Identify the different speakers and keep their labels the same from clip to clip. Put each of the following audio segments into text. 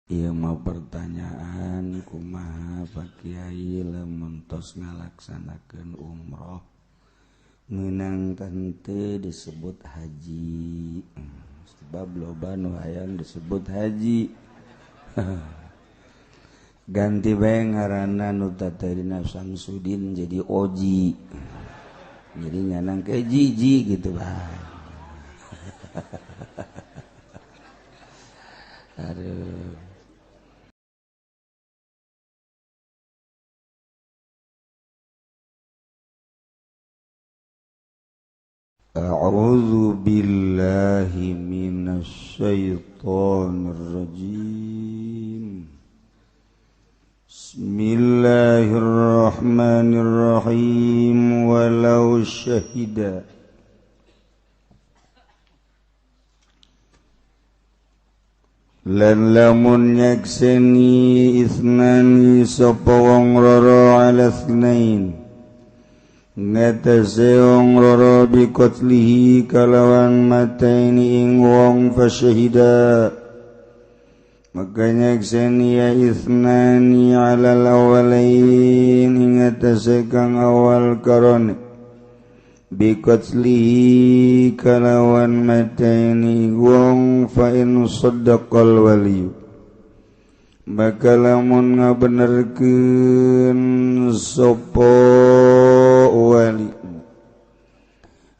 Speaker 1: Ieu mah pertanyaan kumaha Pak Kiai lamun tos ngalaksanakeun umroh meunang teu disebut haji, sebab loba nu hayang disebut haji. Ganti bae ngaranna nu tatadina Samsudin jadi Oji, jadi nyanang ke jiji gitu lah. Aduh. A'udzu billahi minasyaitonir rajim. Bismillahirrahmanirrahim. Walau syahida lan lamun nyakseni isnani sapa wong loro ala isnain ngatase wong loro bikotlihi kalawan mataini ing wong fasyahida maka nyakseni ya isnani alal awalain ngatase kang awal karone bikotlihi kalawan mataini wong fa in saddaqal waliyu maka lamun ngabenerkeun sapa wali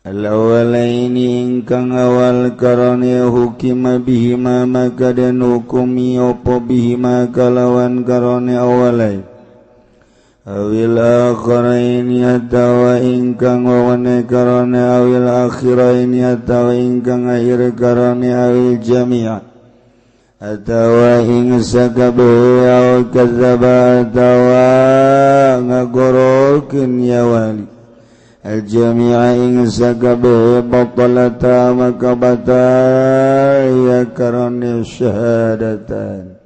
Speaker 1: al-awwalaini ingkang awal karone hukima bihima maka den hukumi apa bihima kalawan karone awalai awil akhiraini atawa ingkang wawane karone awil akhiraini atawa ingkang akhir karone awil jami'a atawa ing sakabeh aw kadzaba atawa ngagorokeun ya wali al jami'a ing sakabeh batalata maka batal ya karone syahadatan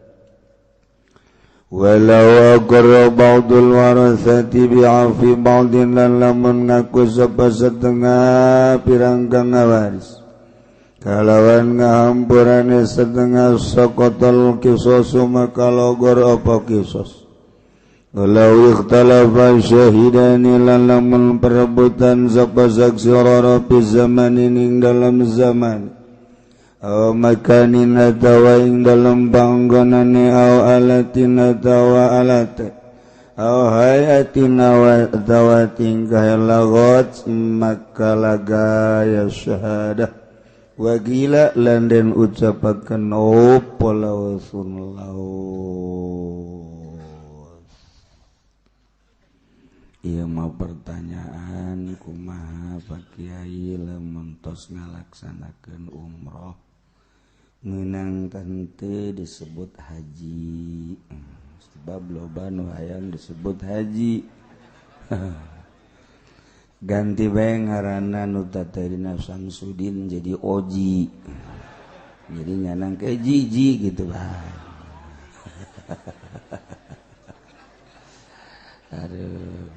Speaker 1: walau aqarra ba'dul warasati bi'afi ba'din lan lamun ngaku sapa setengah pirang kang waris kalawan ngahampurane setengah sokotal kisos maka logor apa kisos walau ikhtalafa syahidani lan lamun perebutan sapa saksi loro fi zamanin ing dalam zaman aw makanin atawa ing dalam panggonane aw alatin atawa alate aw hayatin atawa tingkah lagot maka laga ya syahadah wagila lan den ucapaken opo lawasun laos. Ieu mah pertanyaan kumaha Pak Kiai lamun tos ngalaksanakeun umroh meunang teu disebut haji, sebab loba nu hayang disebut haji. Ganti bae ngaranna nu tatadina Samsudin jadi Oji, jadi nyanang ke jiji gitu lah. Aduh.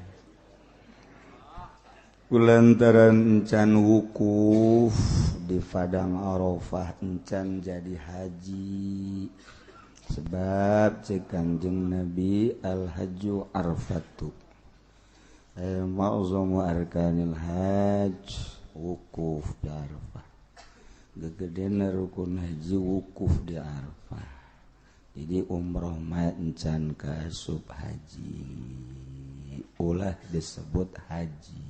Speaker 1: Kulantaran encan wukuf di Padang Arafah encan jadi haji, sebab cek Kangjeng Nabi al hajju arfatu ma'zamu arkanil hajj wukuf di Arafah. Gegedena rukun haji wukuf di Arafah. Jadi umroh mah encan kaasup haji, ulah disebut haji.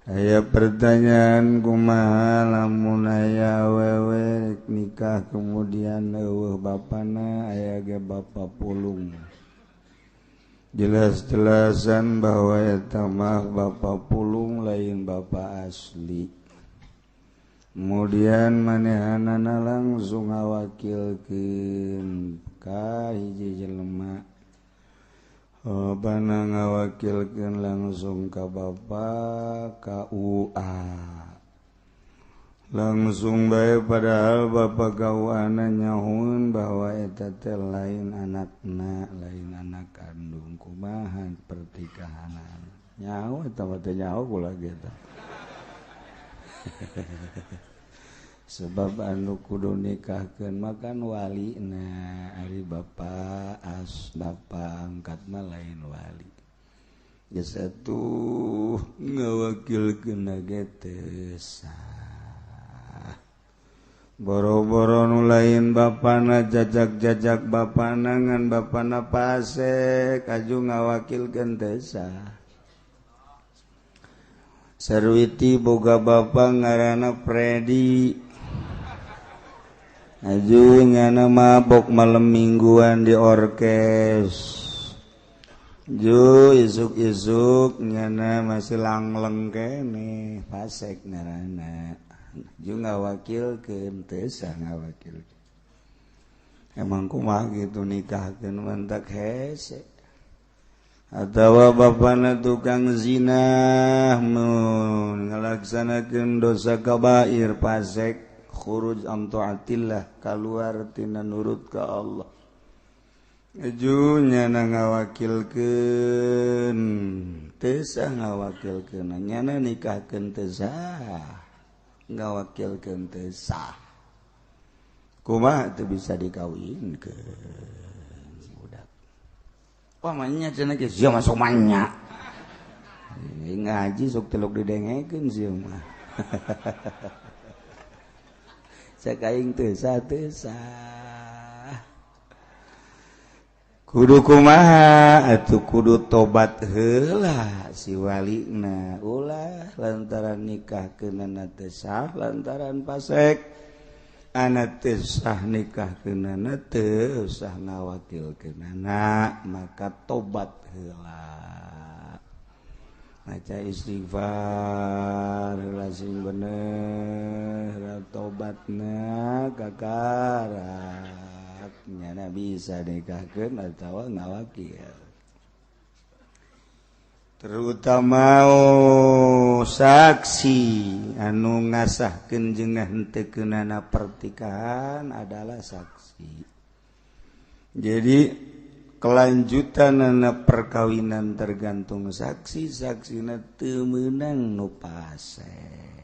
Speaker 1: Aya pertanyaan kumaha lamun aya awewe nikah kemudian eueuh bapana aya ge bapa pulung. Jelas-jelasan bahwa eta mah bapa pulung lain bapa asli. Kemudian manehanana langsung ngawakilkeun ka hiji jelema. Bana ngawakilkeun langsung ka bapa KUA. Langsung bae padahal bapa KUA na nyahueun bahwa eta teh lain anakna, lain anak kandung. Kumaha pertikahanan. Nyaho eta mah teh nyaho kula ge eta. Sebab anu kudu nikahkeun makan wali na ari bapa as bapa angkat mah lain wali. Geus atuh ngawakilkeun ge teu sah. Boro-boro nu lain bapana jajak-jajak bapana ngan bapana pasek aju ngawakilkeun teu sah. Sarwiti boga bapa ngaranna Freddy. Aju nyana mabok malam mingguan di orkes. Ju isuk-isuk nyana masih langleng kene pasek ngaranna. Ju ngawakilkeun teu sah ngawakilkeun. Emang kumaha kitu nikahkeun mantak hese. Atawa bapana tukang zina mun ngalaksanakeun dosa kabair pasek khuruj an taatillah kaluar tina nurut ka Allah. Eju nyana ngawakilkeun teu sah ngawakilkeun nyana nikahkeun teu sah ngawakilkeun teu sah. Kumaha teu bisa dikawinkeun. Budak. Wah manya cenah ge sia masuk manya. Ngaji sok teluk didengekeun sia mah. Cek aing teu sah teu sah. Kudu kumaha atuh kudu tobat heula si walina ulah lantaran nikahkeunana teu sah lantaran pasek ana teu sah nikahkeunana teu sah ngawakilkeunana maka tobat heula. Maca istighfar heula sing bener tobatna kakarak nyana bisa nikahkeun atawa ngawakil. Terutama saksi anu ngasahkeun jeung henteu keunana pertikahan adalah saksi. Jadi kelanjutan anak perkawinan tergantung saksi, saksina teu meunang nu pasek.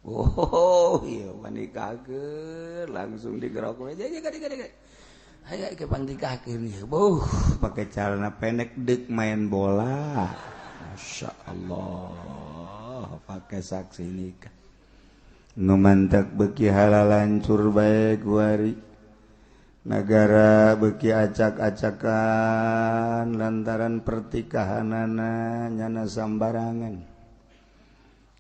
Speaker 1: Oh iya nikahkeun langsung digerok we jadi gede. Hayo ke pangnikahkeun ieu. Buh, pake celana pendek deuk main bola. Masya Allah, pake saksi nikah. Nu mantak beuki halalancur bae kuari. Nagara beuki acak-acakan lantaran pertikahanana nyana sambarangan.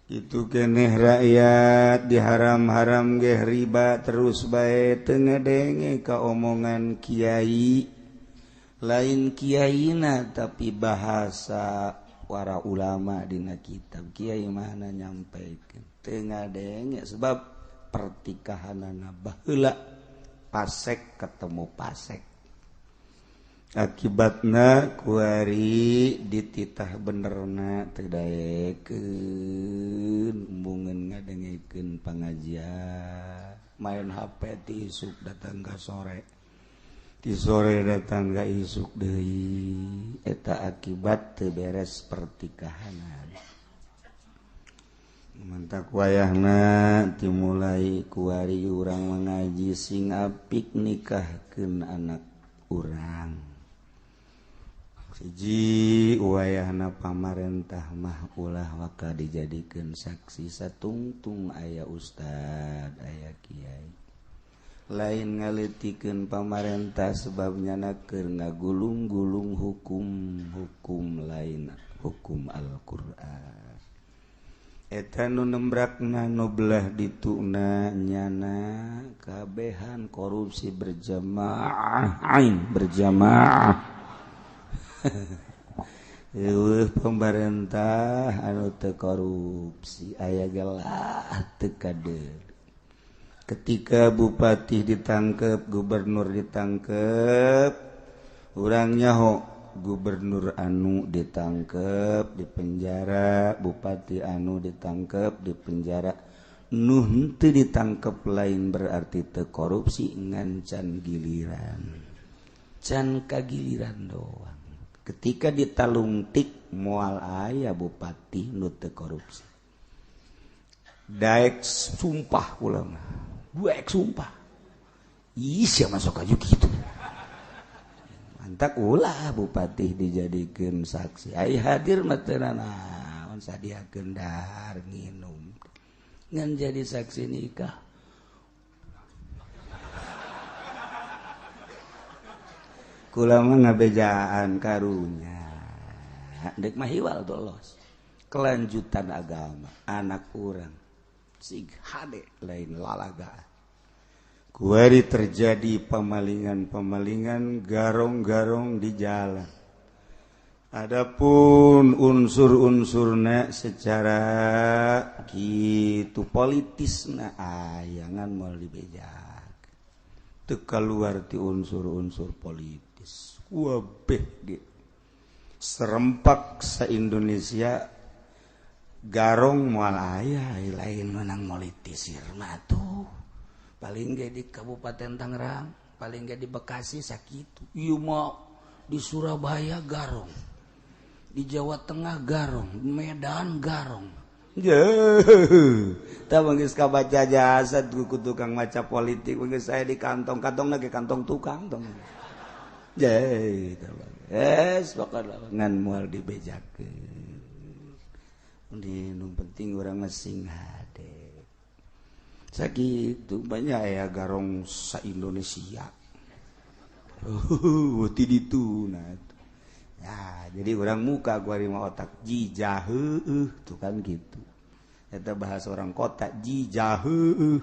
Speaker 1: Itu keneh rakyat diharam-haram geh riba terus bae teu ngadenge ka omongan kiai. Lain kiaina tapi bahasa para ulama dina kitab kiai mana nyampaikeun teu ngadenge sebab pertikahanana baheula pasek ketemu pasek. Akibatna kuari dititah benerna teu daekeun embungeun ngadengekeun pangajian main HP ti isuk datang ka sore ti sore datang ka isuk deui eta akibat teu beres pertikahanan. Mantak wayahna dimulai kuari urang mengaji sing apik nikahkeun anak urang. Siji wayahna pamarentah mah ulah waka dijadikeun saksi satungtung aya ustad aya kiai. Lain ngaleutikeun pamarentah sebab nyana keur ngagulung-gulung hukum-hukum lain hukum Al-Qur'an. Eta nu nembrakna nu belah dituna nyana kabehan korupsi berjamaah ain berjamaah. Eueuh pemerintah anu teu korupsi aya gelah teu kadeul. Ketika bupati ditangkep, gubernur ditangkep, urang nyaho gubernur anu ditangkep di penjara, bupati anu ditangkep di penjara. Nu henteu ditangkep lain berarti teu korupsi ngan can giliran. Can kagiliran doang. Ketika ditalungtik moal aya bupati nu teu korupsi. Daek sumpah ulama. Buek sumpah. Ih, sia masuk aja gitu. Mantak ulah bupati dijadikeun saksi. Ai hadir mah teu nanaon sadiakeun dahar nginum. Ngan jadi saksi nikah. Kula mah ngabejaan karunya. Dek mah hiwal dolos. Kelanjutan agama anak urang sig hade lain lalaga. Kuari terjadi pemalingan-pemalingan, garong-garong di jalan. Adapun unsur-unsurna secara gitu politisna ayangan moal dibejak. Teu kaluar ti unsur-unsur politis. Wabeh ge. Serempak sa-Indonesia garong moal aya lain menang politisir mah tuh. Paling ge di Kabupaten Tangerang, paling ge di Bekasi sakitu. Ieu mah di Surabaya garong, di Jawa Tengah garong, Medan garong. Tah geus kabaca jasad ku tukang maca politik geus saya di kantong-kantongna ge kantong tukang tong. Ye, es pokona ngan moal dibejakeun. Di nu penting urang mah sing hade. Sakitu banyak ya garong sa Indonesia. Ti ditu nah. Ya, jadi orang muka gua mah otak jijah heueuh tuh kan gitu. Eta bahasa orang kota jijah heueuh.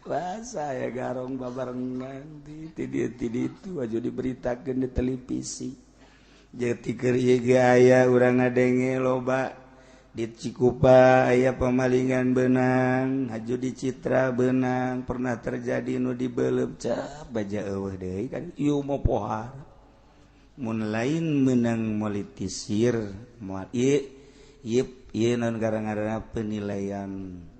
Speaker 1: Bahasa ya garong babarengan ti ditu aja diberitakeun di televisi. Jadi keur ieu ge aya urang ngadenge loba di Cikupa aya pemalingan benang, haju di Citra benang, pernah terjadi nu dibeleup cap baja eueuh deui kan ieu mah pohara. Mun lain menang politisir moal ieu ieu naon gara-gara penilaian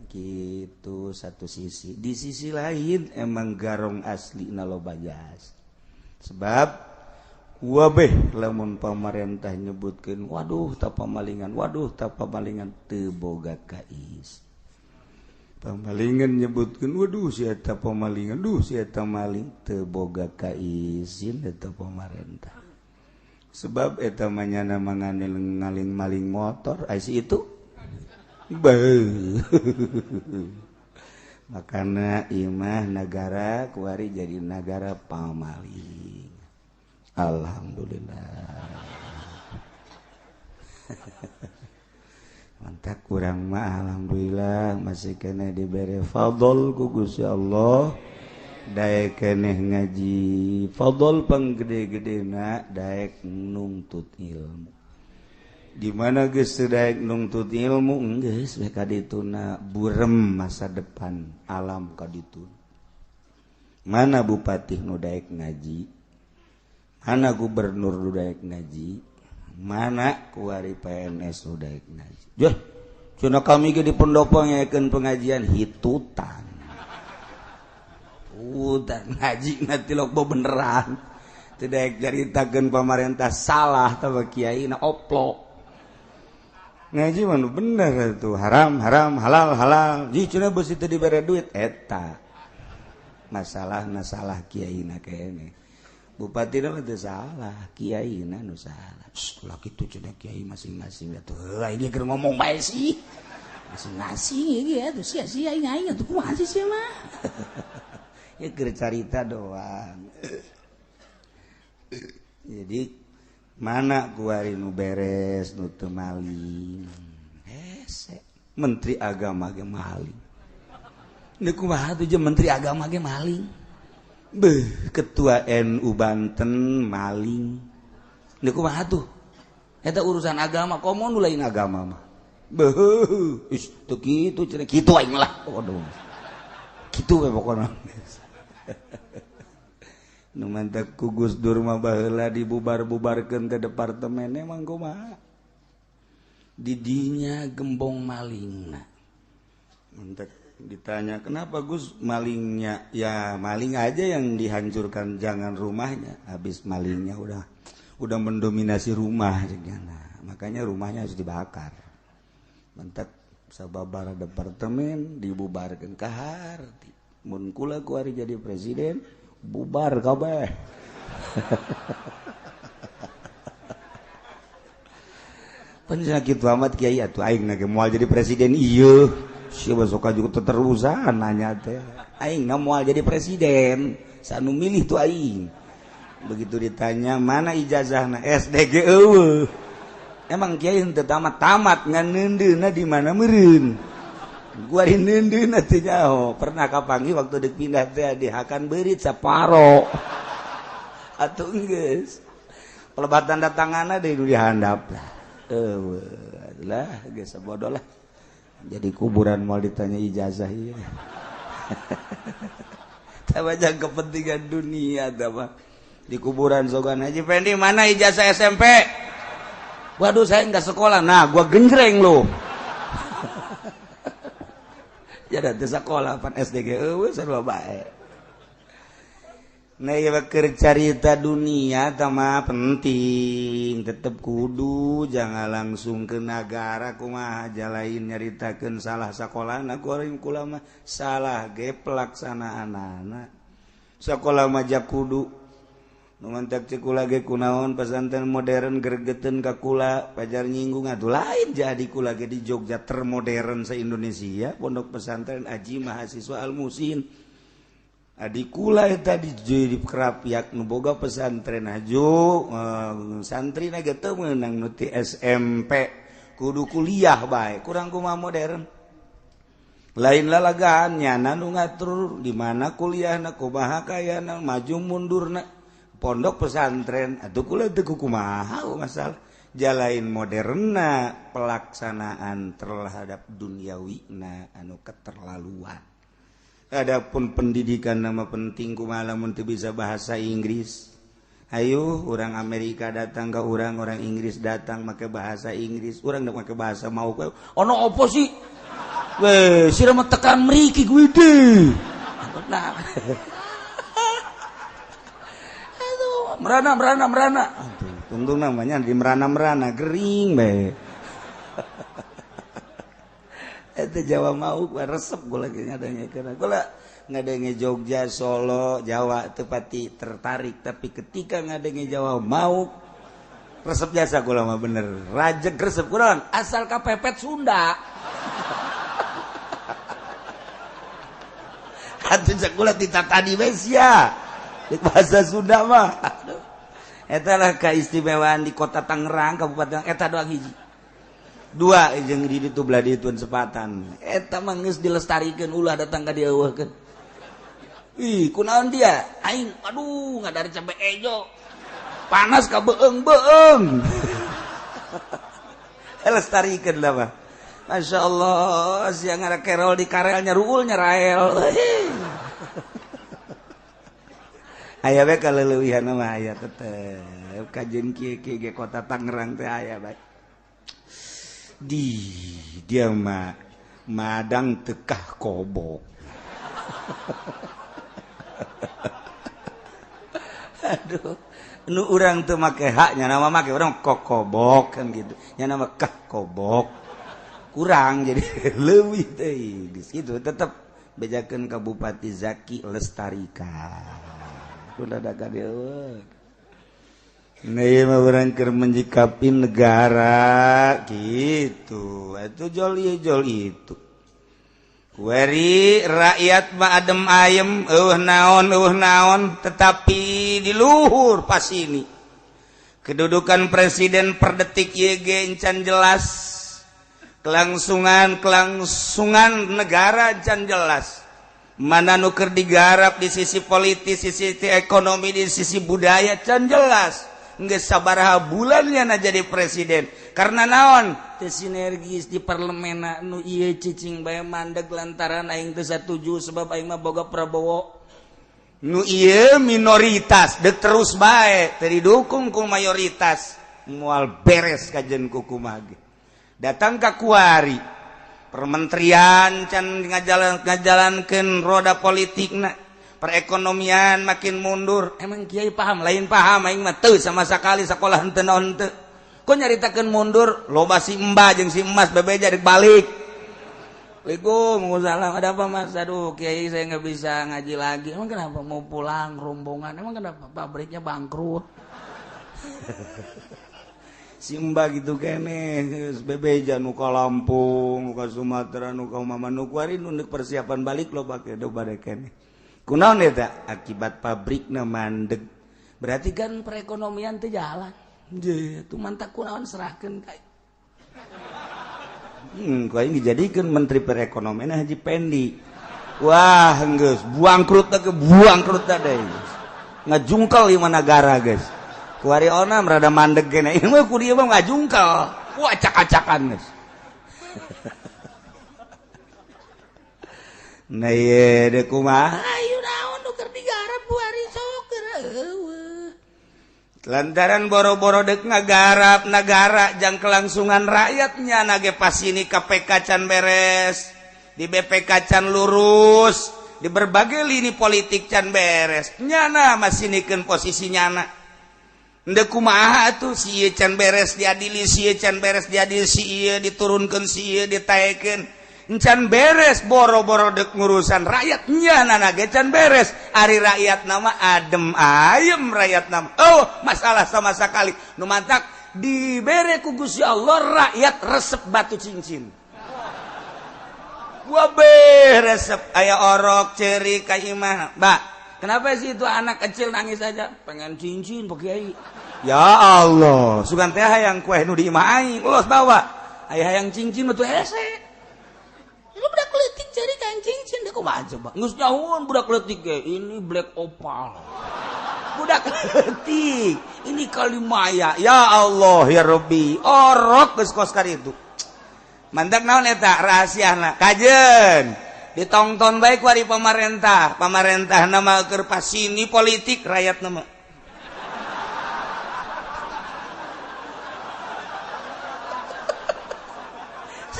Speaker 1: gitu satu sisi. Di sisi lain emang garong asli na loba jas. Sebab wabeh lamun pamarentah nyebutkeun waduh ta pamalingan teu boga kais. Pamalingan nyebutkeun waduh si eta pamalingan, duh si eta maling teu boga kaisin eta pamarentah. Sebab eta mah nyana ngaling maling motor ai si itu. Beuh. Makana imah nagara kuari jadi nagara pamaling. Alhamdulillah. Mantap kurang mah alhamdulillah masih kena diberi fadl ku Gusti Allah. Daek keneh ngaji fadl panggede-gedena daek nungtut ilmu. Di mana geus daek nungtut ilmu geus we kadituna burem masa depan alam kadituna. Mana bupati nu daek ngaji? Mana gubernur nu daek ngaji, mana kuari PNS nu daek ngaji. Juh, cenah kami ge di pendopo ngayakeun pengajian hitutan. Udah ngaji nanti lok beneran. Teu daek caritakeun pamarentah salah tah kiai na oplok. Ngaji mah nu bener tuh, haram haram halal halal. Ji cenah beusi teu dibere duit eta. Masalahna salah kiai na keneh. Bupati mah teu salah, kiai na nu salah. Ulah kitu cenah kiai masing-masing atuh. Heuh ini keur ngomong bae sih. Masing-masing ieu atuh sia-sia aing aing atuh kumaha sih sia mah. Ya keur carita doang. Jadi mana kuari nu beres nu teu maling. Hese menteri agama ge maling. Deuk kumaha tuh jeung menteri agama ge maling. Beuh, ketua NU Banten maling. Deuk kumaha tuh? Eta urusan agama, komo nu lain agama mah. Beuh, ih teu kitu cenah kitu aing lah. Waduh. Kitu we pokona. Nu mantak ku Gus Dur mah baheula dibubar-bubarkeun ke departemen emang kumaha. Didinya gembong malingna. Mantak ditanya kenapa Gus malingnya, ya maling aja yang dihancurkan, jangan rumahnya. Habis malingnya udah mendominasi rumah, nah, makanya rumahnya harus dibakar. Mantak Sababaraha departemen dibubarkeun ka harti. Mun kula kuari jadi presiden bubar kabeh. Penyakit amat kiai atuh aing na ge moal jadi presiden ieu. Sia sok juga teterusan nanya teh. Aing na moal jadi presiden, sanu milih tuh aing. Begitu ditanya mana ijazahna SDG eueuh. Emang kiai henteu tamat-tamat ngan neundeunna di mana meureun. Gua dineundeunna teh nyaho. Pernah kapanggih waktu deuk pindah teh di hakan beurit saparo. Atuh geus. Pelebatan datanganna deui nu dihandap lah. Eueuh lah geus bodoh lah. Jadi kuburan mau ditanya ijazah ieu. Tah jangan kepentingan dunia tah mah. Di kuburan sogan Haji Pendi mana ijazah SMP? Waduh saya nggak sekolah. Nah gua genjreng lo. Ya da teu sekolah pan SDG eueuh sarua bae. Nah ieu keur carita dunia tah mah penting, tetep kudu jangan langsung ke nagara kumaha lain nyaritakeun salah sakolana ku kula mah salah ge pelaksanaanana. Sakola mah kudu numantak cek kula ge kunaon pesantren modern gergeten ka kula pajar nyinggung atuh lain jadi kula ge di Jogja termodern se-Indonesia pondok pesantren Aji mahasiswa Al-Musin. Adi kula eta di Kerapiak nu boga pesantren aju santri na ge teu meunang nu ti SMP kudu kuliah bae kurang kumaha modern. Lain lalagaan nyana nu ngatur di mana kuliahna kumaha kayana maju mundurna pondok pesantren atuh kula teu kumaha masalah jalain moderna pelaksanaan terhadap duniawina anu keterlaluan. Adapun pendidikan nama penting kumaha lamun teu bisa bahasa Inggris. Ayo orang Amerika datang ke orang, orang Inggris datang make bahasa Inggris, urang make bahasa mau kowe. Ono opo sih? Weh, sira mah tekan mriki kuwi deh. Nah. Aduh, merana merana merana. Aduh, tungtung namanya di merana-merana gering bae. Itu Jawa mau resep gue lagi ngadenge karena gue ngadenge Jogja Solo Jawa tepati tertarik tapi ketika ngadenge Jawa mau resep jasa gue lama bener rajeg resep kurang asal kepepet Sunda. Atuh cek tita tadi besia di bahasa Sunda mah. Eta lah keistimewaan di kota Tangerang kabupaten eta doang hiji. Dua jeung di ditu belah ditu sepatan eta mah geus dilestarikeun ulah datang ka dieu eueuhkeun. Ih kunaon dia aing aduh ngadar cabe ejo panas ka beung-beung. Lestarikeun lah mah. Masya Allah siang ngara kerol di karelnya ruul nyerael. Aya we kaleuwihan mah aya tetep kajeun kieu-kieu ge kota Tangerang teh aya bae. Di dia mah madang tekah kobok. Aduh, nu urang teu make haknya nama make urang kokobok kan gitu. Nya nama kah kobok. Kurang jadi leuwih teh di situ tetep bejakeun ka Bupati Zaki lestarikan. Udah da ka dieu. Nah, mah urang keur menyikapi negara gitu. Itu jol ieu jol itu. Kueri rakyat mah adem ayem eueuh naon tetapi di luhur pas ini. Kedudukan presiden per detik ieu ge encan jelas. Kelangsungan negara encan jelas. Mana nu keur digarap di sisi politis, sisi ekonomi, di sisi budaya can jelas. Geus sabaraha bulannya na jadi presiden karena naon teu sinergis di parlemen nu ieu cicing bae mandeg lantaran aing teu satuju sebab aing mah boga Prabowo nu ieu minoritas deuk terus bae teu didukung ku mayoritas moal beres kajen ku kumaha ge datang ka kuari permenterian can ngajalankeun roda politikna perekonomian makin mundur. Emang kiai paham lain paham aing mah teu sama sekali sekolah henteu naon teu. Kok nyaritakeun mundur loba si emba jeung si emas bebeja rek balik. Waalaikumsalam, ada apa mas? Aduh kiai saya nggak bisa ngaji lagi. Emang kenapa? Mau pulang rombongan. Emang kenapa? Pabriknya bangkrut. Simba gitu kene bebeja nu ka Lampung, nu ka Sumatera, nu ka Manokwari nu persiapan balik lo pake do bade kene. Kunaon eta? Akibat pabrikna mandeg. Berarti kan perekonomian teh jalan. Je, tu mantak kunaon serahkeun ka. Ku aing dijadikeun menteri perekonomian Haji Pendi. Wah, geus bangkrut teh bangkrut teh deui. Ngajungkel ieu negara geus. Kuari onam rada mandeg gene. Ieu mah ku dieu mah ngajungkel. Wah, acak-acakan geus. Nah ieu deui kumaha? Ayo naon nu keur digarap kuari sok keur eueuh. Lantaran boro-boro dek ngagarap negara jang kelangsungan rakyatnya nage pasini KPK can beres, di BPK can lurus, di berbagai lini politik can beres. Nyana masinikeun posisi nyana. Ndek kumaha atuh si ieu can beres diadili, si ieu can beres diadili, si ieu diturunkeun, si ieu ditaekeun. Can beres boro-boro dek ngurusan rakyat nyana nage can beres. Ari rakyat nama adem ayem rakyat nama. Oh, masalah sama sekali. Nu mantak dibere ku Gusti Allah rakyat resep batu cincin. Gua resep aya orok ceri ka imah. Mbak, kenapa sih itu anak kecil nangis aja? Pengen cincin Pak Kiai. Ya Allah, sugan teh hayang kue nu di imah aing, los bawa. Aya hayang cincin mah tuh hese. Lu budak leutik cari kan cincin deh kumaha coba. Geus nyahuan budak leutik ge, ini black opal. Budak leutik, ini kalimaya. Ya Allah ya Rabbi, orok geus kos ka ditu. Mantak naon eta rahasiana? Kajeun. Ditongton bae ku ari pamarentah. Pamarentah nama keur pasini politik rakyat nama.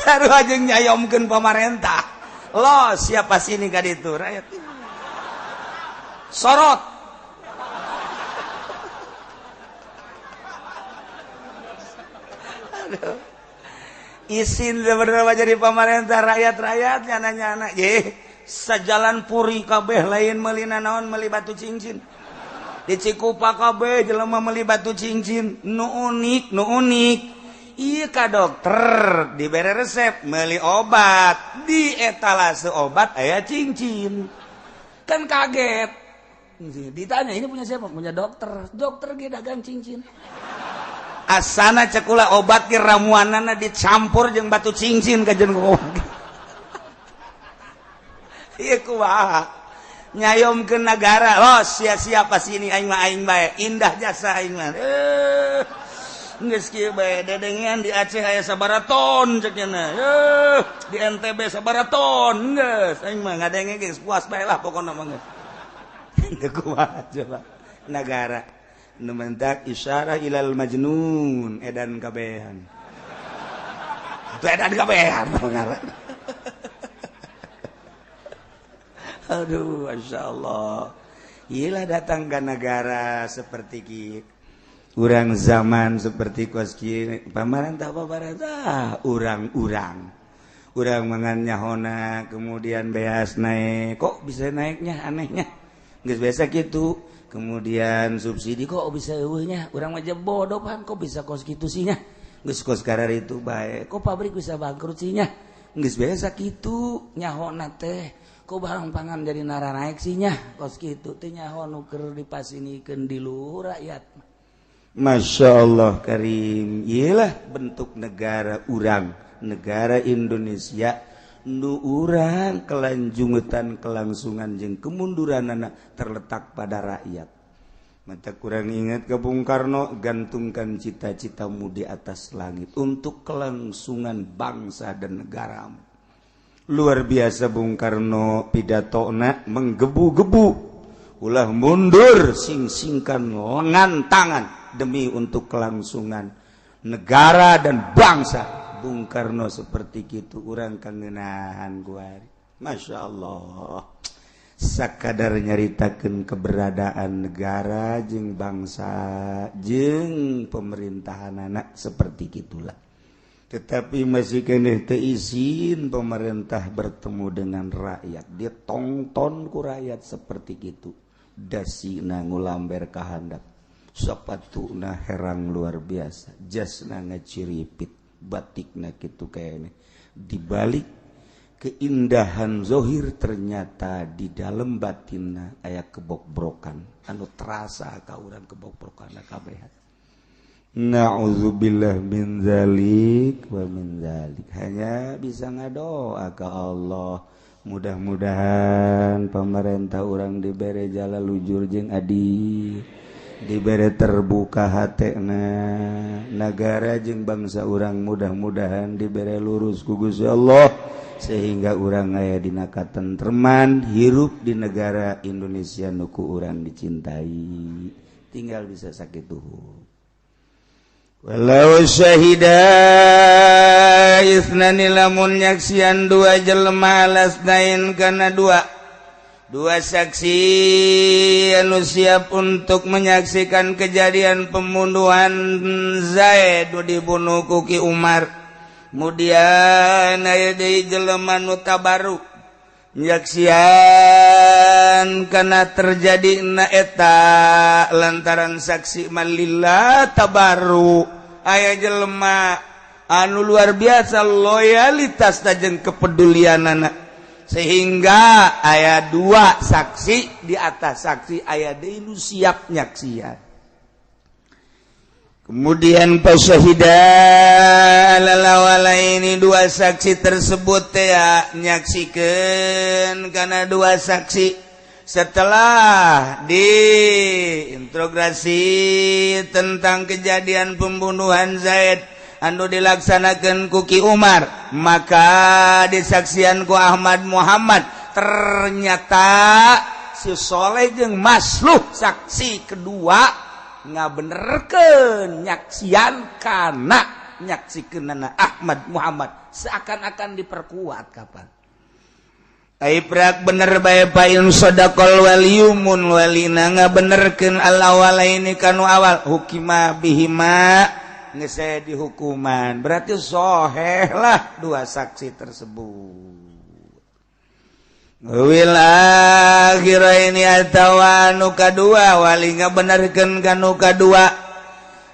Speaker 1: Sarua jeung nyayomkeun pamarentah. Lo siapa sini ka ditu rakyat. Sorot. Aduh. Isin sebenarnya jadi pamarentah rakyat-rakyat nyana-nyana. Ye, sajalan puri kabeh lain meuli nanaon meuli batu cincin. Di Cikupa kabeh jelema meuli batu cincin. Nu unik, nu unik. Iya ka dokter dibere resep meuli obat, di etalase obat aya cincin. Kan kaget. Ditanya ini punya siapa? Punya dokter. Dokter ge dagang cincin. Asana cekula obat ge ramuanana dicampur jeung batu cincin kajeun kumaha. Ieu kumaha? Nyayomkeun nagara. Los sia-sia pas ini aing mah aing bae. Indah jasa aing mah. Geus kieu bae dedengean di Aceh aya sabaraton cek nya. Di NTB sabaraton geus aing mah ngadenge geus puas bae lah pokona mah geus. Teu kumaha coba nagara nu mentak isyarah ilal majnun edan kabehan. Itu edan kabehan ngaran. Aduh masyaallah. Iyalah datang ke negara seperti kieu. Urang zaman seperti kos kieu pamarentah pamarentah urang-urang. Urang mangan nyahona kemudian beas naik. Kok bisa naiknya anehnya? Geus biasa kitu. Kemudian subsidi kok bisa eueuhnya? Urang mah bodoh pan kok bisa kos kitu sih nya? Geus kos karar itu bae. Kok pabrik bisa bangkrut sih nya? Geus biasa kitu nyahona teh. Kok barang pangan jadi nara naik sih nya? Kos kitu teh nyaho nu keur dipasinikeun di luhur rakyat. Masya Allah Karim. Iyalah bentuk negara urang, negara Indonesia nu urang kelanjungan kelangsungan jeung kemunduran anak terletak pada rakyat. Mata kurang ingat ke Bung Karno, gantungkan cita-citamu di atas langit untuk kelangsungan bangsa dan negaramu. Luar biasa Bung Karno pidatona menggebu-gebu, ulah mundur sing-singkan lengan tangan demi untuk kelangsungan negara dan bangsa. Bung Karno seperti gitu urang kangenahan kuari. Masya Allah. Sakadar nyaritakeun keberadaan negara jeung bangsa jeung pemerintahan anak seperti gitulah. Tetapi masih keneh teu izin pemerintah bertemu dengan rakyat. Dia tongton ku rakyat seperti gitu. Dasina ngulamber ka handap, sepatuna herang luar biasa, jasna ngaciripit, batikna kitu kayaknya. Dibalik keindahan zohir ternyata di dalam batinna aya kebokbrokan anu terasa ka urang kebokbrokan kabehan. Na'udzubillah min zalik wa min zalik. Hanya bisa ngadoa ka Allah, mudah-mudahan pemerintah urang dibere jala lujur jeung adil, dibere terbuka hatena, negara jeung bangsa urang mudah-mudahan dibere lurus ku Gusti Allah sehingga urang aya dina katentreman hirup di negara Indonesia nu ku urang dicintai. Tinggal bisa sakitu. Walau syahida isnani, lamun nyaksian dua jelema, alasnain kana dua dua saksi anu siap untuk menyaksikan kejadian pembunuhan Zaid dibunuh ku Ki Umar. Kemudian aya deui jelema nu tabaru nyaksian kana terjadi na eta, lantaran saksi malillah tabaru aya jelema anu luar biasa loyalitas jeung kepedulianana sehingga aya dua saksi, di atas saksi aya deui nu siap nyaksian. Kemudian pasyahida ini dua saksi tersebut ya nyaksikan karena dua saksi setelah diinterogasi tentang kejadian pembunuhan Zaid anu dilaksanakan ku Ki Umar, maka disaksian ku Ahmad Muhammad, ternyata si Soleh jeung Masluh saksi kedua ngabenerkeun nyaksian kana nyaksikeunana Ahmad Muhammad, seakan-akan diperkuat. Kapan Aiprak bener bae pain sodaqal waliyumun walina ngabenerkeun al awalaini kanu awal, hukima bihima, geus saya dihukuman, berarti soheh lah dua saksi tersebut. Wil akhiraini atawa anu kadua, wali ngabenerkeun kanu kadua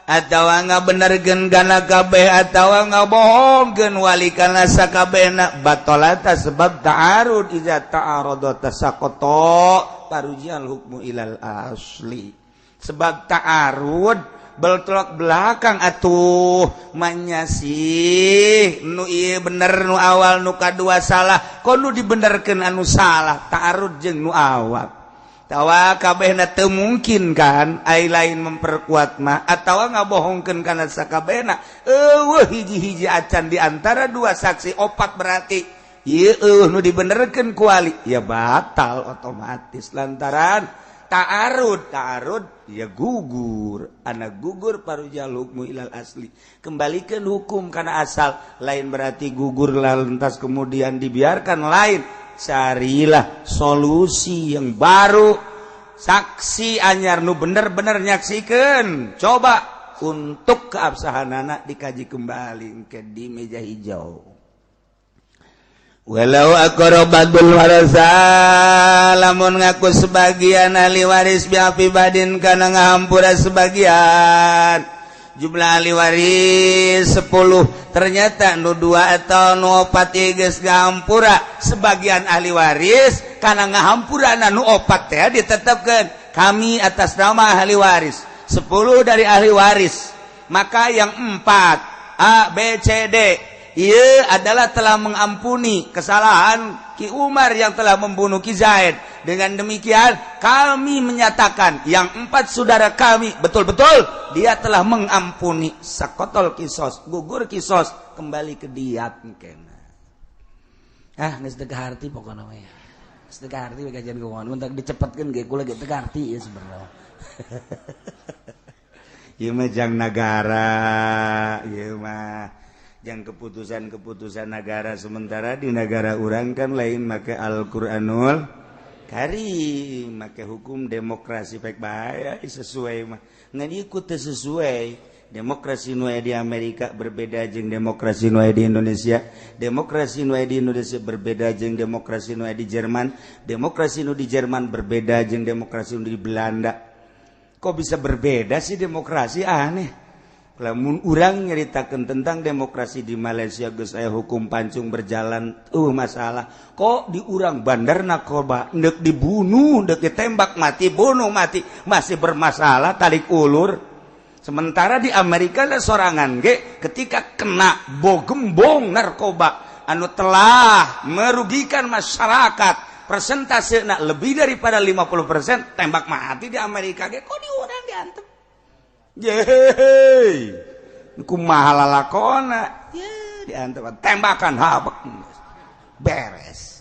Speaker 1: atawa ngabenerkeun kana kabeh atawa ngabohongkeun wali kana sakabehna, batolata sebab ta'arud. Iza ta'arada tasaqata parujal hukmu ilal asli. Sebab ta'arud, beltrok belakang atuh manyasih nu ieu bener nu awal, nu kadua salah, kono dibenerkeun anu salah. Ta'arud jeung nu awal tawa kabehna teu mungkin kan, ai lain memperkuat mah atawa ngabohongkeun kana sakabehna. Eueuh hiji-hiji acan di antara dua saksi opat, berarti ieu eueuh nu dibenerkeun ku wali, ya batal otomatis lantaran ta'arud. Ta'arud ya gugur, anak gugur parujal hukmu ilal asli, kembalikan hukum karena asal. Lain berarti gugur lantas kemudian dibiarkan, lain, carilah solusi yang baru, saksi anyar nu bener-bener nyaksikan. Coba untuk keabsahan anak dikaji kembali ke di meja hijau. Walau aqarra ba'dul warasa, lamun ngaku sebagian ahli waris, bi'afwi ba'din kana ngahampura sebagian. Jumlah ahli waris 10, ternyata nu dua atau nu opat geus ngahampura. Sebagian ahli waris kana ngahampura nu opat teh ditetapkan kami atas nama ahli waris 10 dari ahli waris, maka yang empat A B C D ia adalah telah mengampuni kesalahan Ki Umar yang telah membunuh Ki Zaid. Dengan demikian kami menyatakan yang empat saudara kami betul-betul dia telah mengampuni. Saqatal qisos, gugur kisos, kembali ke diat kena.
Speaker 2: Ah, geus teu kaharti pokona mah ya. Geus teu kaharti kajian keuangan. Mun dicepetkeun ge kula ge teu kaharti ya sebenarnya.
Speaker 1: Ieu mah jang nagara, ieu mah yang keputusan-keputusan negara. Sementara di negara urang kan lain make Al-Qur'anul Karim, make hukum demokrasi, baik bahaya sesuai mah ngan ikut sesuai. Demokrasi nu aya di Amerika berbeda jeung demokrasi nu aya di Indonesia. Demokrasi nu aya di Indonesia berbeda jeung demokrasi nu aya di Jerman. Demokrasi nu di Jerman berbeda jeung demokrasi nu di Belanda. Kok bisa berbeda sih demokrasi? Aneh. Lamun urang nyeritakan tentang demokrasi di Malaysia, geus aya hukum pancung berjalan, masalah. Kok di urang bandar narkoba ndek dibunuh, ndek ditembak mati, bunuh mati, masih bermasalah, tarik ulur. Sementara di Amerika lah sorangan ge ketika kena bogembong narkoba anu telah merugikan masyarakat, persentase nak lebih daripada 50%, tembak mati di Amerika ge. Kok di urang diantep? Yeay, kumaha lalakona? Ye, diantep tembakan habek beres.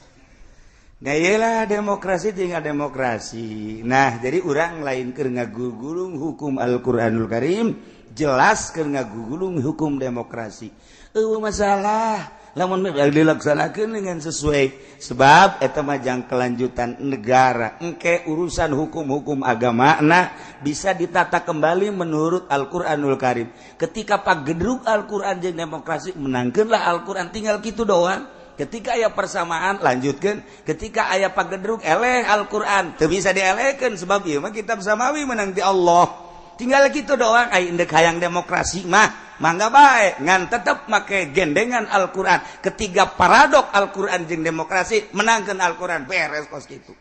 Speaker 1: Nah, iyalah demokrasi, tinggal demokrasi. Nah, jadi urang lain keur ngagugulung hukum Al-Qur'anul Karim, jelas keur ngagugulung hukum demokrasi. Eueuh masalah lamun dilaksanakeun dengan sesuai, sebab eta mah jang kelanjutan negara. Engke urusan hukum-hukum agama nah bisa ditata kembali menurut Al-Qur'anul Karim. Ketika pagedruk Al-Qur'an jeung demokrasi, menangkeunlah Al-Qur'an, tinggal kitu doang. Ketika aya persamaan, lanjutkan. Ketika aya pagedruk, eleh Al-Qur'an, teu bisa dielehkeun, sebab ieu mah kitab samawi, menang ti Allah. Tinggal gitu doang. Ai indek hayang demokrasi mah mangga bae, ngan tetep make gendengan Al-Qur'an. Ketiga paradok Al-Qur'an jeung demokrasi, menangkeun Al-Qur'an, beres kos kitu.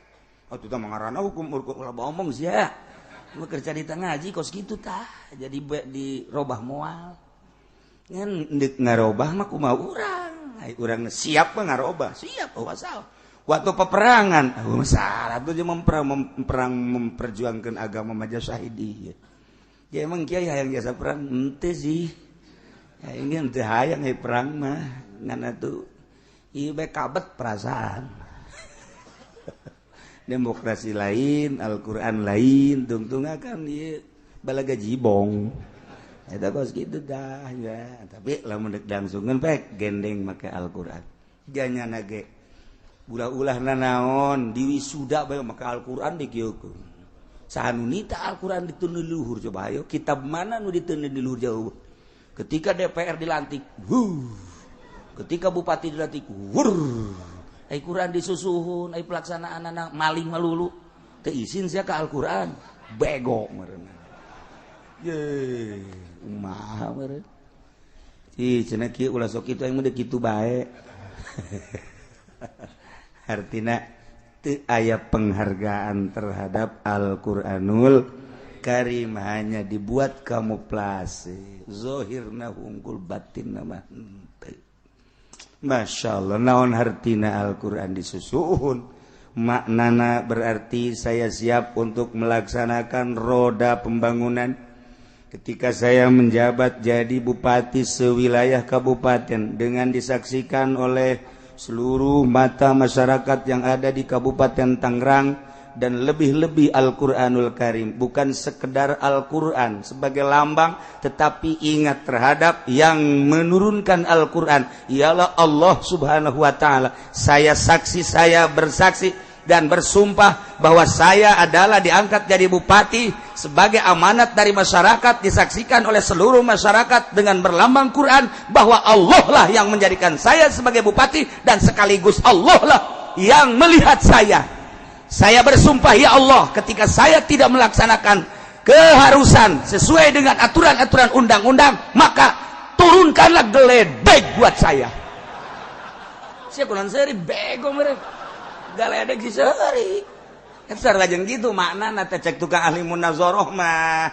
Speaker 1: Oh, itu mah ngaranna hukum ulah omong sia. Lu kerja di tengah ngaji kos kitu tah. Jadi dirobah moal. Ngan ndek ngarobah mah kumaha urang? Ai urang siap mah ngarobah, siap, oh masalah. Waktu peperangan, oh masalah tuh memperang, memperang memperjuangkan agama maja syahidi. Ya emang kiai hayang jasa perang ente sih. Ya ini ente hayang perang mah ngan atuh ieu bae kabet perasaan. Demokrasi lain, Al-Qur'an lain, tungtung akan ieu balaga jibong. Eta kos kitu dah ya. Tapi lamun dek langsungeun pek gendeng make Al-Qur'an. Janyana ge ulah-ulah nanaon diwisuda bae make Al-Qur'an dikieukeun. Saha nu nita Al-Qur'an diteun di luhur? Coba ayo, kitab mana nu diteun di luhur jauh? Ketika DPR dilantik, wuh. Ketika bupati dilantik, wur. Ai Quran disusuhun, ai pelaksanaan anak maling melulu. Teu isin sia ka Al-Qur'an, bego meureun. Ye, kumaha meureun? Ih, cenah kieu ulah sok kitu, aing mah kitu bae. Artina teu aya penghargaan terhadap Al-Qur'anul Karim, hanya dibuat kamuflase. Zohirna hungkul, batin mah henteu. Masya Allah, naon hartina Al-Quran disusuhun? Maknana berarti saya siap untuk melaksanakan roda pembangunan. Ketika saya menjabat jadi bupati sewilayah kabupaten dengan disaksikan oleh seluruh mata masyarakat yang ada di Kabupaten Tangerang dan lebih-lebih Al-Quranul Karim, bukan sekedar Al-Quran sebagai lambang, tetapi ingat terhadap yang menurunkan Al-Quran, ialah Allah Subhanahu wa Ta'ala. Saya saksi, saya bersaksi dan bersumpah bahwa saya adalah diangkat jadi bupati sebagai amanat dari masyarakat, disaksikan oleh seluruh masyarakat dengan berlambang Quran, bahwa Allah lah yang menjadikan saya sebagai bupati dan sekaligus Allah lah yang melihat saya. Saya bersumpah, ya Allah, ketika saya tidak melaksanakan keharusan sesuai dengan aturan-aturan undang-undang, maka turunkanlah geledek buat saya. Siapa kunan seri bego mereka geledek si seri. Eta lajeng gitu makna teh cek tukang ahli munazoroh mah.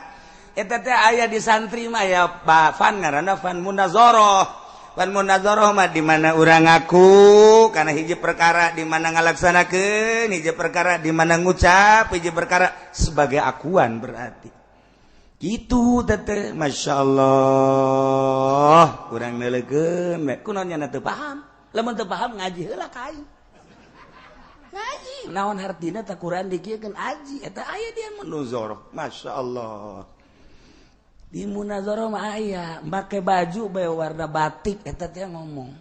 Speaker 1: Eta teh aya di santri mah ya fan, ngaranna fan munazoroh. Fan munazoroh mah di mana urang ngaku karena hiji perkara, di mana ngalaksanakeun hiji perkara, di mana ngucap hiji perkara sebagai akuan, berarti gitu teh. Masya Allah, kurang nelekeun kunaon nya teu paham. Lamun teu paham, ngaji heula ka aing, ngaji naon hartina teh Quran dikieukeun, aji eta aya dia munazoroh. Masya Allah, di munazoroh mah aya make baju bae warna batik, eta teh ngomong,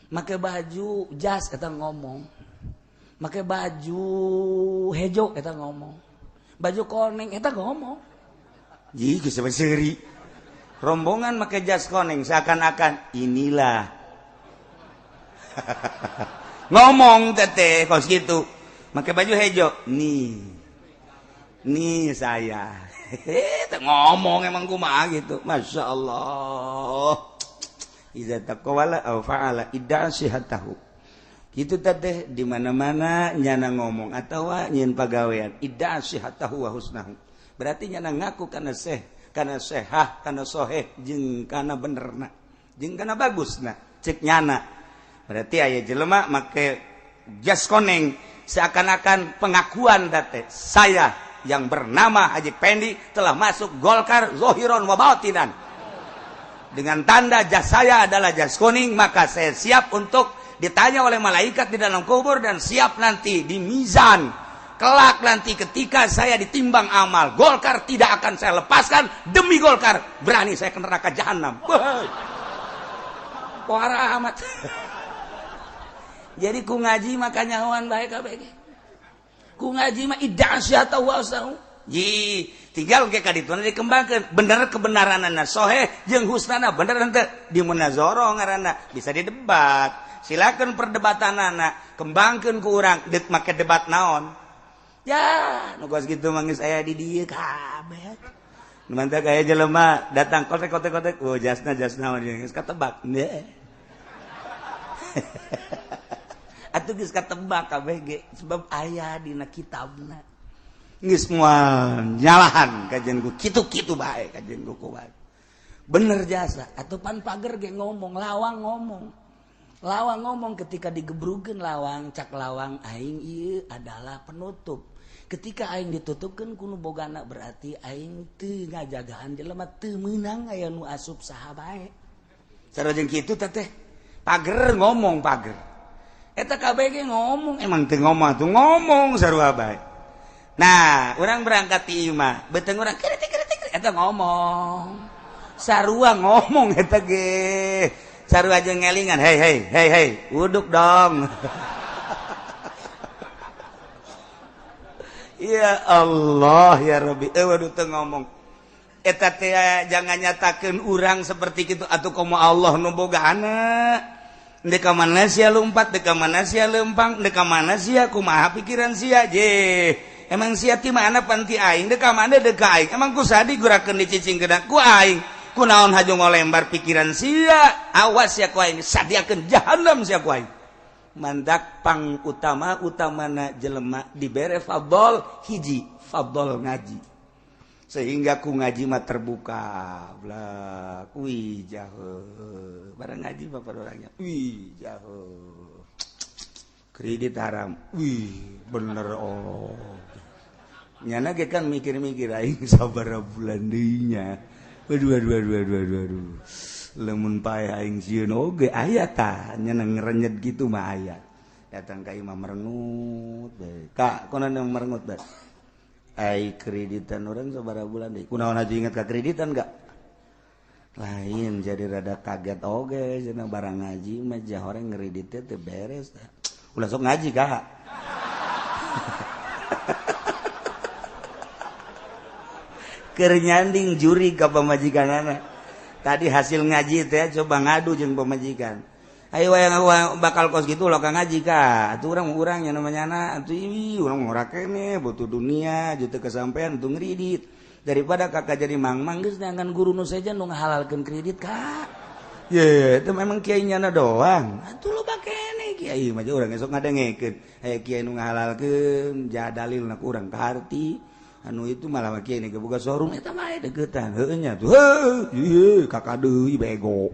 Speaker 1: make baju jas eta ngomong, make baju hejo eta ngomong, baju koneng eta ngomong. Jih, geus seuri. Rombongan make jas koneng seakan-akan inilah. Ngomong teteh kos gitu. Make baju hejo. Nih. Nih saya. Ngomong emang kumaha gitu. Masya Allah. Iza taqawala aw fa'ala idda'a sihatahu. Gitu teteh di mana-mana nyana ngomong atawa nyeun pagawean idda'a sihatahu wa husnahu. Berarti nyana ngaku kana seh, kana sehah, kana soheh, jeung kana benerna, jeung kana bagusna, cek nyana. Berarti aya jelema make jas koneng seakan-akan pengakuan teh saya yang bernama Haji Pendi telah masuk Golkar zohiron wa batinan. Dengan tanda jas saya adalah jas kuning, maka saya siap untuk ditanya oleh malaikat di dalam kubur dan siap nanti di mizan. Kelak nanti ketika saya ditimbang amal, Golkar tidak akan saya lepaskan. Demi Golkar, berani saya ke neraka jahanam. Parah amat. Jadi ku ngaji makanya nyahoan bae kabeh. Ku ngaji mah idda syata wa sahu. Ji, tinggal ke kadituna dikembangkeun. Bener kebenaranana soheh jeung husnana bener henteu di munazoroh ngaranna bisa didebat. Silakan perdebatanana, kembangkeun ku urang deuk make debat naon. Ya, nu kos kitu mah geus aya di dieu kabeh. Nu mantap aya jelema datang kotek-kotek-kotek, oh jasna jasna geus katebak. Atuh geus katebak kabeh ge sebab aya dina kitabna. Geus moal nyalahan kajian ku kitu-kitu bae kajian ku kuat. Bener jasa atuh pan pager ge ngomong, lawang ngomong. Lawang ngomong ketika digebrugeun lawang, cak lawang aing ieu adalah penutup. Ketika aing ditutupkeun ku nu bogana berarti aing teu ngajagaan jelema teu meunang aya nu asup saha bae. Sarua jeung kitu teh pager ngomong pager. Eta kabeh ge ngomong, emang teu ngomong atuh ngomong sarua bae. Nah, urang berangkat ti imah, beuteung urang kritik-kritik eta ngomong. Sarua ngomong eta ge. Sarua jeung ngelingan, hei hei hei hei, uduk dong. Ya Allah ya Rabbi, waduh teu ngomong. Eta teh jangan nyatakeun urang seperti kitu atuh komo Allah nu boga anak. Dek ka mana sia lumpat, dek ka mana sia lempang, dek ka mana sia kumaha pikiran sia je. Emang sia ti mana panti aing, dek ka mana dek ka aing. Emang ku sadi gurakeun dicicing kena ku aing. Kunaon haju ngolembar pikiran sia, awas sia ku aing sadiakeun jahanam sia ku aing. Mandak pang utama utamana jelema dibere fadol hiji, fadol ngaji. Sehingga ku ngaji mah terbuka blak, wih jauh. Barang ngaji bapak orangnya, wih jauh. Kredit haram, wih bener oh. Nyana ge kan mikir-mikir aing sabaraha bulan deui nya. Aduh aduh aduh aduh aduh aduh. Lamun pae aing sieun oge aya tah nya ngerenyet gitu mah aya. Datang ka imah merengut bae. Kak, kono merengut bae. Ai kreditan orang sabaraha bulan deui. Kunaon haji inget ka kreditan gak? Lain jadi rada kaget oge cenah barang ngaji mah jahore ngreditnya teu beres tah. Ulah sok ngaji kak. Keur nyanding juri ka pamajikanana. Tadi hasil ngaji teh coba ngadu jeung pamajikan. Ayo wayang bakal kos gitu lo ka ngaji ka. Atuh urang-urang nya namanya na atuh ieu urang ora kene butuh dunia juta kesampean tuh ngredit. Daripada kakak jadi mang-mang geus neangan guru nu sejen nu ngahalalkeun kredit kak. Ye, itu memang kiai nyana doang. Atuh loba kene kiai mah urang esok ngadengekeun. Aya kiai nu ngahalalkeun ja dalilna ku urang kaharti. Anu itu malah kiai ge boga showroom eta mah deukeutan. Heueuh nya tuh. Heuh, ieu kakak deui bego.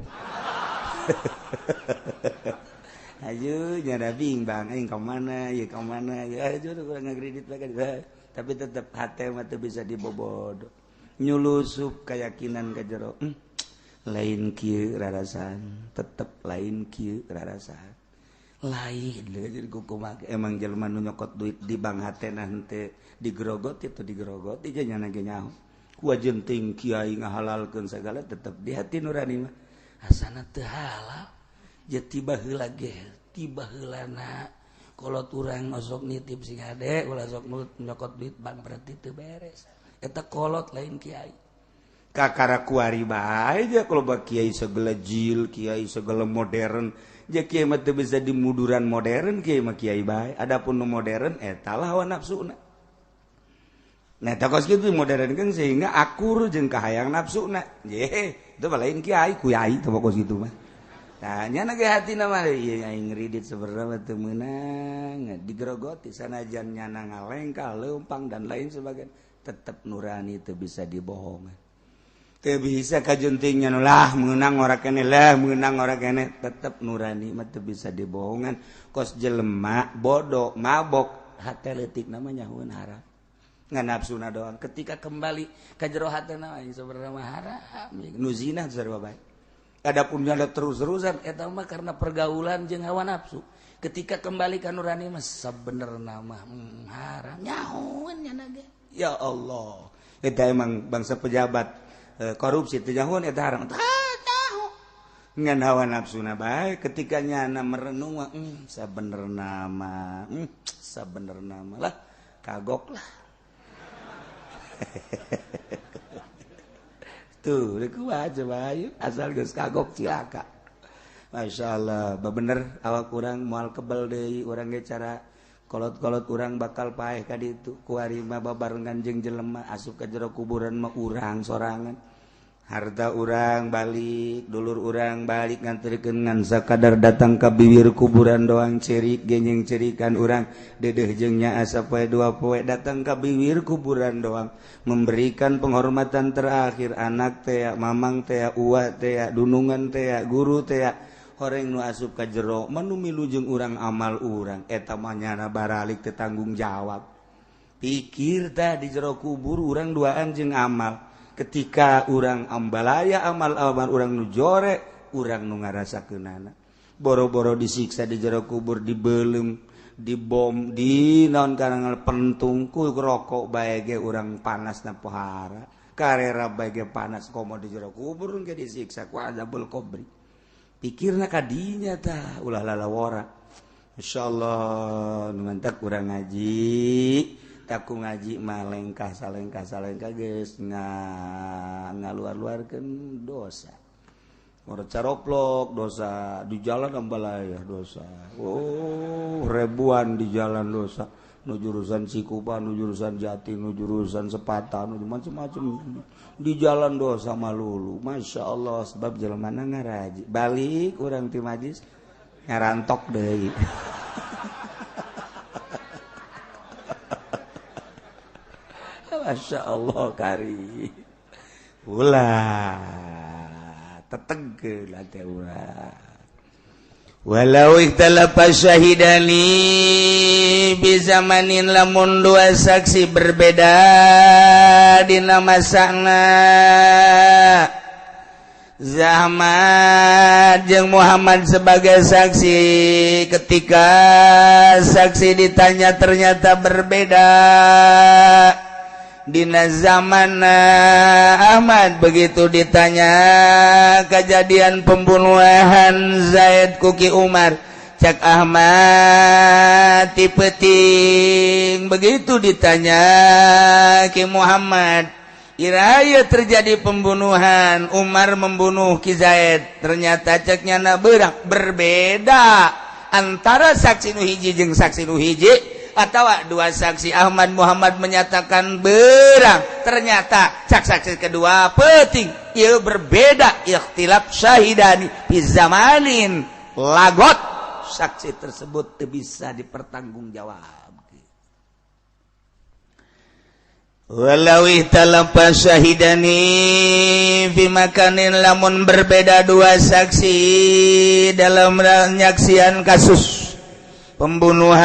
Speaker 1: Ayo nyada bing bang aing ka mana ieu ka mana ya ayo urang ngakredit bae. Tapi tetep hate mah teu bisa dibobodo. Nyulusup keyakinan ka jero. Lain kieu rarasan, tetep lain kieu rarasan. Lain jadi kumaha emang jelema nu nyokot duit di bank hatena henteu digerogoti atau digerogoti nya nyana ge nyaho. Ku jenting kiai ngahalalkeun sagala tetep di hati nurani mah asana teu halal. Je tiba heula ge, tiba heulana kolot urang osok nitip sing hade ulah sok nyokot duit bank berarti teu beres. Eta kolot lain kiai. Kakara kuari bae aja kalau bak kiai segala jil, kiai segala modern. Ja kiai mah teu bisa dimuduran modern, kiai mah kiai bae. Adapun nu modern eta lah hawa nafsuna. Nah, kos kitu modern kan sehingga akur jeung kahayang nafsuna. Ye, itu mah lain kiai, kuyai teh kos kitu mah. Nah, nyana ge hatina mah ieu aing ngridit sebenarnya teu meunang, digerogoti sanajan nyana ngalengkah, leumpang dan lain sebagainya, tetep nurani teu bisa dibohongan. Teu bisa kajuntingnya lah meunang ora keneh lah meunang ora keneh, tetep nurani mah teu bisa dibohongan. Kos jelema bodoh mabok hate leutik namanya nyahueun haram. Ngan nafsuna doang ketika kembali ka jero hatena aing sebenarnya mah haram nu zina sarua bae. Adapun nyala terus-terusan eta mah karena pergaulan jeung hawa nafsu. Ketika kembali ka nurani mah sabenerna mah haram nyahoeun nyana ge. Ya Allah, eta emang bangsa pejabat korupsi teu nyahoeun eta haram. Tahu ngan hawa nafsuna bae ketika nyana merenung mah sabenerna mah sabenerna mah lah kagok lah. Tuh, kumaha coba ayo asal geus kagok cilaka. Masya Allah, bener awak urang moal kebel deui urang ge cara kolot-kolot urang bakal paeh ka ditu. Kuari mah babarengan jeung jelema asup ka jero kuburan mah urang sorangan. Harta urang balik, dulur urang balik nganterkeun ngan sakadar datang ka bibir kuburan doang cerik genyeng cerikan urang dedeh jeung nyaah sapoe dua poe datang ka bibir kuburan doang memberikan penghormatan terakhir anak tea, mamang tea, uwa tea, dunungan tea, guru tea horeng nu asup ka jero manu milu jeung urang amal urang eta mah nyana baralik teu tanggung jawab. Pikir tah di jero kubur urang duaan jeung amal. Ketika urang ambalaya amal-amal urang nu jore, urang nu ngarasakeunana. Boro-boro disiksa di jero kubur, dibelem, dibom, di naon karangan pentung ku rokok bae ge urang panas na pohara. Karera bae ge panas komo di jero kubur ge disiksa ku azabul kubri. Pikirna kadinya tah ulah lalawora. Insyaallah nu mantak urang ngaji. Aku ngaji mah lengkah salengkah salengkah geus ngaluar-luarkeun dosa. Ngora caroplok dosa, di jalan ambalaya dosa. Oh, ribuan di jalan dosa. Nu jurusan Cikupa, nu jurusan Jati, nu jurusan Sepatan, nu macam-macam di jalan dosa malulu. Masya Allah, sebab jelema ngaraji. Balik urang ti majlis ngarantok deui. Masya Allah kari ulah tetengkeun teh ulah walau ikhtalafa syahidani bi zamanin lamun dua saksi berbeda dina masana Zahmad jeung Muhammad sebagai saksi ketika saksi ditanya ternyata berbeda dina zaman Ahmad begitu ditanya kejadian pembunuhan Zaid kuki Umar cak Ahmad ti peuting begitu ditanya ki Muhammad iraya terjadi pembunuhan Umar membunuh Ki Zaid ternyata ceknya na berbeda antara saksi nu hiji jeung saksi nu hiji atau dua saksi Ahmad Muhammad menyatakan berang ternyata cak saksi kedua penting ieu berbeda ikhtilaf syahidani fi zamanin lagot saksi tersebut teu bisa dipertanggungjawab. Walau ikhtalafa syahidani fi makanin lamun berbeda dua saksi dalam penyaksian kasus pembunuhan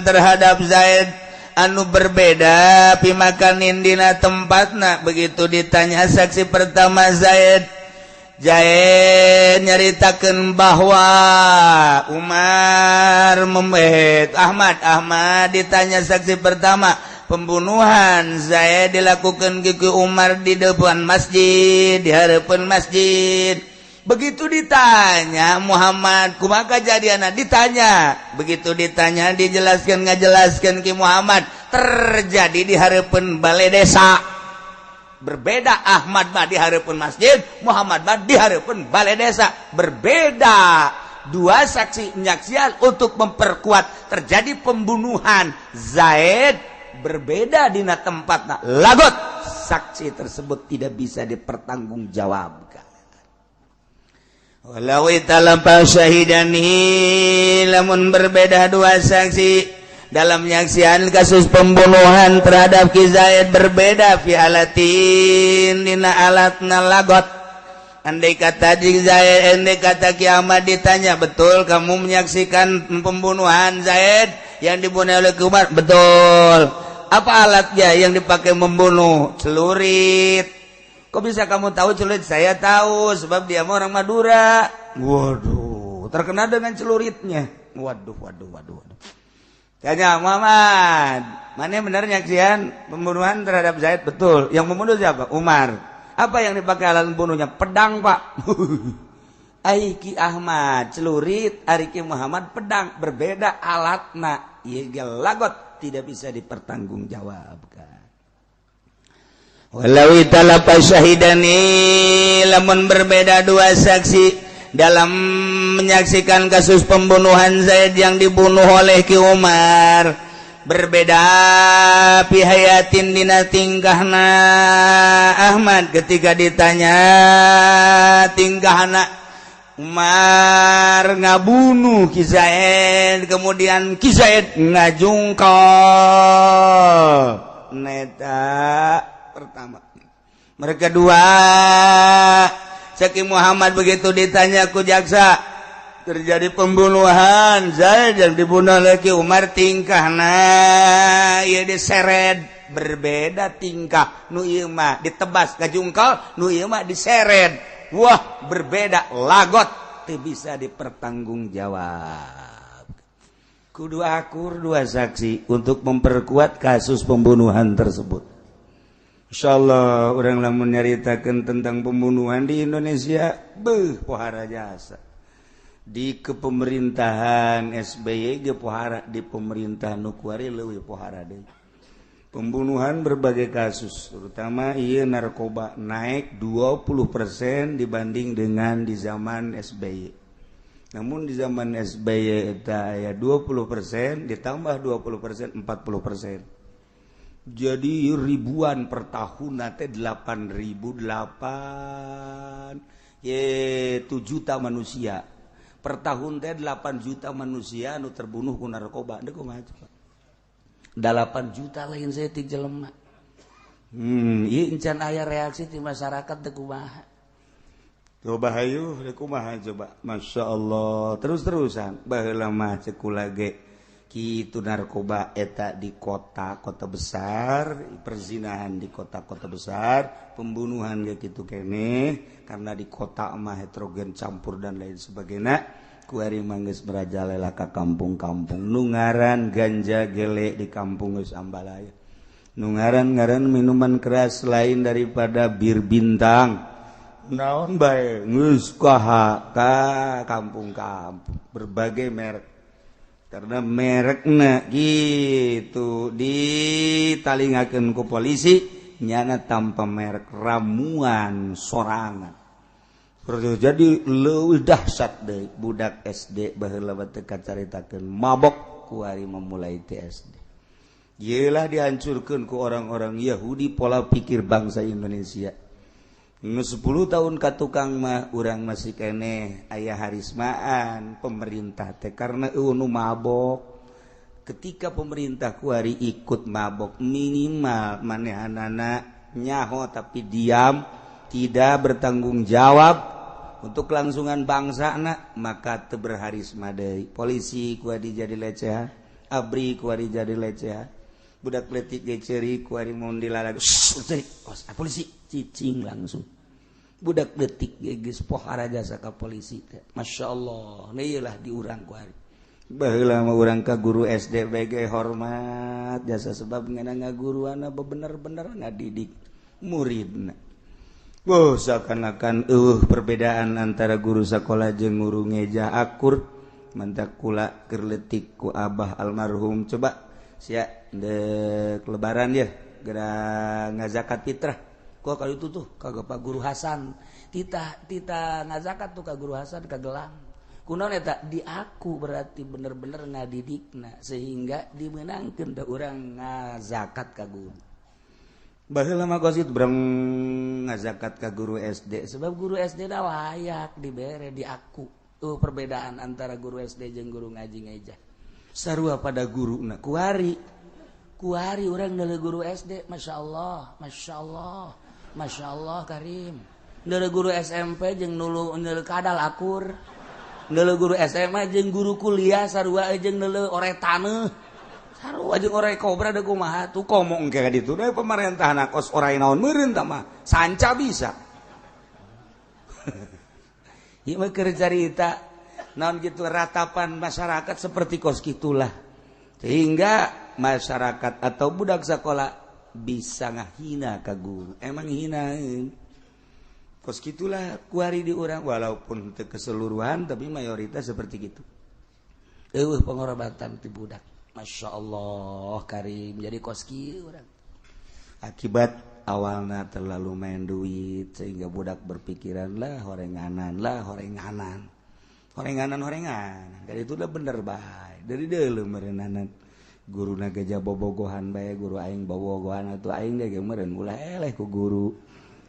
Speaker 1: terhadap Zaid anu berbeda pimakanin dina tempatna begitu ditanya saksi pertama Zaid Zaid nyaritakeun bahwa Umar membet Ahmad Ahmad ditanya saksi pertama pembunuhan Zaid dilakukan ke Umar di depan masjid di hadapan masjid. Begitu ditanya Muhammad kumaha kejadianna ditanya begitu ditanya dijelaskan ngajelaskan ki Muhammad terjadi di hareupeun balai desa. Berbeda, Ahmad mah di hareupeun masjid, Muhammad mah di hareupeun balai desa. Berbeda. Dua saksi menyaksikan untuk memperkuat terjadi pembunuhan Zaid, berbeda dina tempatna. Lagot, saksi tersebut tidak bisa dipertanggungjawabkan. Walau ikhtalafa syahidani, lamun berbeda dua saksi dalam menyaksikan kasus pembunuhan terhadap Ki Zaid, berbeda fi alatin, dina alatna. Lagot. Andai kata di Zaid, andai kata Ki Ahmad ditanya, "Betul kamu menyaksikan pembunuhan Zaid yang dibunuh oleh Umar?" "Betul." "Apa alatnya yang dipakai membunuh?" "Celurit." "Kok bisa kamu tahu celurit?" "Saya tahu sebab dia orang Madura." Waduh, terkenal dengan celuritnya. Waduh, waduh, waduh, waduh. Tanya Muhammad, "Mana benar nyaksian pembunuhan terhadap Zaid?" "Betul." "Yang membunuh siapa?" "Umar." "Apa yang dipakai alat membunuhnya?" "Pedang, Pak." Ai Ki Ahmad celurit, ari Ki Muhammad pedang, berbeda alatna. Ieu lagot, tidak bisa dipertanggungjawabkan. Walau ikhtalafa syahidani, lamun berbeda dua saksi dalam menyaksikan kasus pembunuhan Zaid yang dibunuh oleh Ki Umar, berbeda fi hai'atin, dina tingkahna. Ahmad ketika ditanya tingkahna Umar ngabunuh Ki Zaid, kemudian Ki Zaid ngajungkal neta pertama. Mereka dua. Cek Muhammad begitu ditanya ku jaksa, terjadi pembunuhan Zaid yang dibunuh lagi Umar, tingkah nah ya diseret, berbeda tingkah. Nu ieu mah ditebas ngajungkal, nu ieu mah diseret. Wah, berbeda. Lagot, teu bisa dipertanggungjawab. Kudu akur dua saksi untuk memperkuat kasus pembunuhan tersebut. Insya Allah urang lamun nyaritakan tentang pembunuhan di Indonesia, beuh, pohara jasa. Di kepemerintahan SBY ge pohara, di pemerintahan nu kuari leuwih pohara deui. Pembunuhan berbagai kasus, terutama iya narkoba naik 20% dibanding dengan di zaman SBY. Namun di zaman SBY eta aya 20% ditambah 20%, 40%, jadi ribuan per tahun nanti 8008 ye 7 juta manusia per tahun teh, 8 juta manusia nu terbunuh ku narkoba. Deh, kumaha coba 8 juta lain saya ti jelema. Ieu encan aya reaksi di masyarakat teh, kumaha coba? Hayu, kumaha coba? Masya Allah, terus-terusan. Baheula mah cek kula ge kitu, narkoba eta di kota-kota besar, perzinahan di kota-kota besar, pembunuhan kayak gitu kene karena di kota mah heterogen, campur dan lain sebagainya. Kuari mah geus merajalela ka kampung-kampung. Nu ngaran ganja gele di kampung geus ambalaya, nu ngaran-ngaran minuman keras lain daripada bir Bintang naon bae geus kaha ka kampung-kampung, berbagai merek, karena merekna gitu ditalingakeun ku polisi, nyana tanpa merek ramuan sorangan. Jadi leuwih dahsyat deui. Budak SD baheula teu kacaritakeun mabok, kuari memulai ti SD. Yelah, dihancurkan ku orang-orang Yahudi pola pikir bangsa Indonesia. Nu 10 tahun ka tukang mah urang masih keneh aya harismaan pemerintah teh karena nu mabok. Ketika pemerintah kuari ikut mabok, minimal manehanana nyaho tapi diam, tidak bertanggung jawab untuk kelangsungan bangsa anak, maka teu berharisma deui. Polisi kuari jadi lecehan, ABRI kuari jadi lecehan, budak leutik ge ceurik kuari mun dilalag, polisi cicing langsung. Budak leutik ge geus pohara jasa ka polisi teh. Masya Allah, lah di urang kuari. Baheula mah urang ka guru SD BG hormat jasa, sebab ngana ngaguruana bener-bener ngadidik muridna. Wow, seakan-akan perbedaan antara guru sekolah jeung guru ngeja akur. Mantak kula keur leutik ku abah almarhum, "Coba sia dek lebaran ya, geura ngazakat fitrah."
Speaker 2: Gua kali itu tuh ka Pak Guru Hasan. Tita tita ngazakat tuh ka Guru Hasan ka Gelang. Kunaon eta diaku berarti bener-bener ngadidikna sehingga dimenangkeun da urang ngazakat ka guru. Baheula mah kos kitu breng ngazakat ka guru SD sebab guru SD da layak dibere diaku. Tuh perbedaan antara guru SD jeung guru ngaji ngeja. Sarua pada guruna kuari. Kuari urang neuleuh guru SD, Masya Allah, Masya Allah, Masya Allah Karim. Neuleuh guru SMP jeung nulu neuleuh kadal akur. Neuleuh guru SMA jeung guru kuliah sarua jeung neuleuh ore taneuh. Sarua jeung orai kobra da kumaha tuh komo engke ka ditu da pemerintahna kos orai naon meureun tah mah sanca bisa. Ieu mah keur carita naon gitu ratapan masyarakat seperti kos kitulah. Sehingga masyarakat atau budak sekolah bisa ngahina ka guru. Emang hinaeun. Kos kitulah kuari di urang walaupun teu keseluruhan tapi mayoritas seperti gitu. Eueuh pengorbanan ti budak. Masya Allah Karim jadi kos kieu urang.
Speaker 1: Akibat awalna terlalu main duit sehingga budak berpikiran lah horenganan lah horenganan. Horenganan horenganan. Dari itu udah bener bae. Dari deuleu meureunana. Guruna gajah bobogohan bae, guru aing bobogohan atuh aing ge meureun ulah eleh ku guru.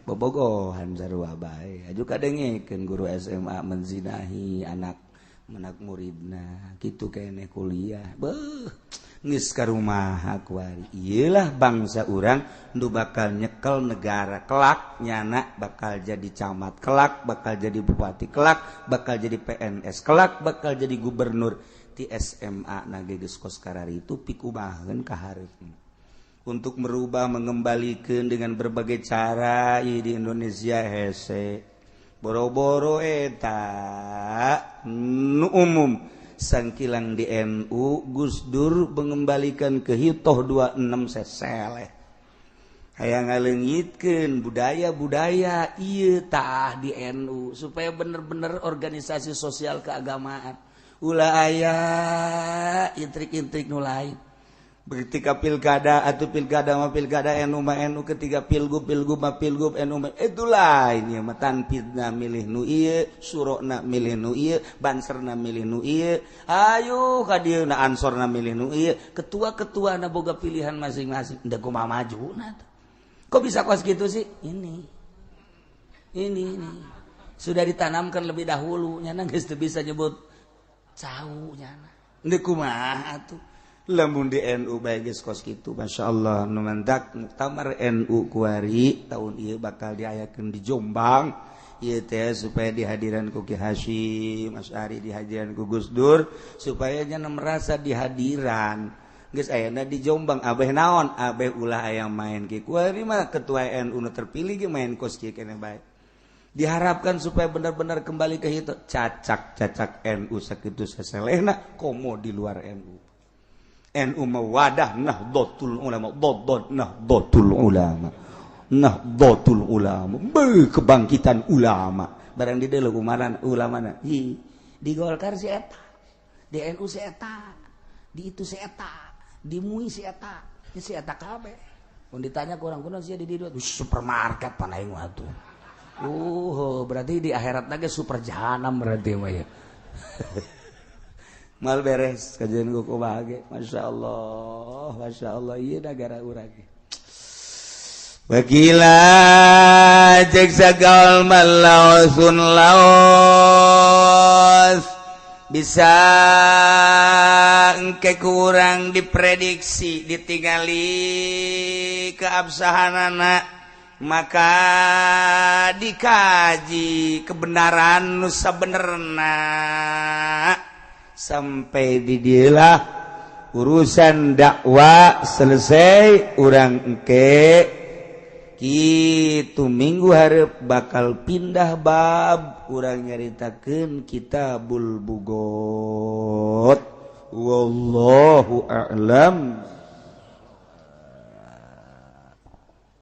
Speaker 1: Bobogohan sarua bae. Aju kadengekeun guru SMA menzinahi anak menak muridna kitu keneh kuliah. Beuh, geus ka rumah kuari. Ieulah bangsa urang nu bakal nyekel negara kelak, nyana bakal jadi camat kelak, bakal jadi bupati kelak, bakal jadi PNS kelak, bakal jadi gubernur. Ti SMA na ge geus kos karari itu pikumaheun ka hareupna. Untuk merubah mengembalikan dengan berbagai cara ieu di Indonesia hese. Boro-boro eta nu umum sangkilang di NU Gus Dur mengembalikan ke hitoh 26 seseleh. Hayang ngaleungitkeun budaya-budaya ieu tah di NU supaya bener-bener organisasi sosial keagamaan. Ulah aya intrik-intrik nu lain. Ketika pilkada atau pilkada mah pilkada NU mah NU, ketiga pilgub pilgub mah pilgub NU mah itu lain ya mah tanpidna milih nu ieu, surona milih nu ieu, banserna milih nu ieu, ayo ka dieu na ansorna milih nu ieu, ketua-ketua na boga pilihan masing-masing, da kumaha majuna tuh. Kok bisa kos gitu sih? Ini sudah ditanamkan lebih dahulu, nyana geus teu bisa nyebut cau nyana. Deuk kumaha atuh? Lamun di NU bae geus kos kitu, Masya Allah, nu mantak muktamar NU kuari tahun ieu bakal diayakeun di Jombang ieu teh supaya dihadiran ku Ki Hasyim Asy'ari, dihadiran ku Gus Dur supaya nya merasa dihadiran. Geus ayana di Jombang abeh naon, abeh ulah aya main ki kuari mah ketua NU nu terpilih ge main kos kieu keneh bae. Diharapkan supaya benar-benar kembali ke itu cacak-cacak NU sakitu saselehna komo di luar NU. NU mawadah Nahdlatul Ulama, dodot Nahdlatul Ulama, Nahdlatul Ulama, beuh kebangkitan ulama.
Speaker 2: Barang di deuleu kumaran ulamana. Hi, di Golkar si eta, di NU si eta, di itu si eta, di MUI si eta, di si eta kabeh. Mun ditanya ku urang kunaon sia di dieu, supermarket pan aing mah atuh. Berarti di akhirat lagi super jahanam berarti mah ya.
Speaker 1: Mal beres kajian ku bahagia. Masya Allah, Masya Allah, iya negara urang. Wakila cek sagal malausun laos bisa engke kurang diprediksi ditingali keabsahanana maka dikaji kebenaran nu sabenerna sampai di dieulah urusan dakwah selesai urang engke kitu minggu hareup bakal pindah bab urang nyaritakeun Kitabul Bugot. Wallahu a'lam.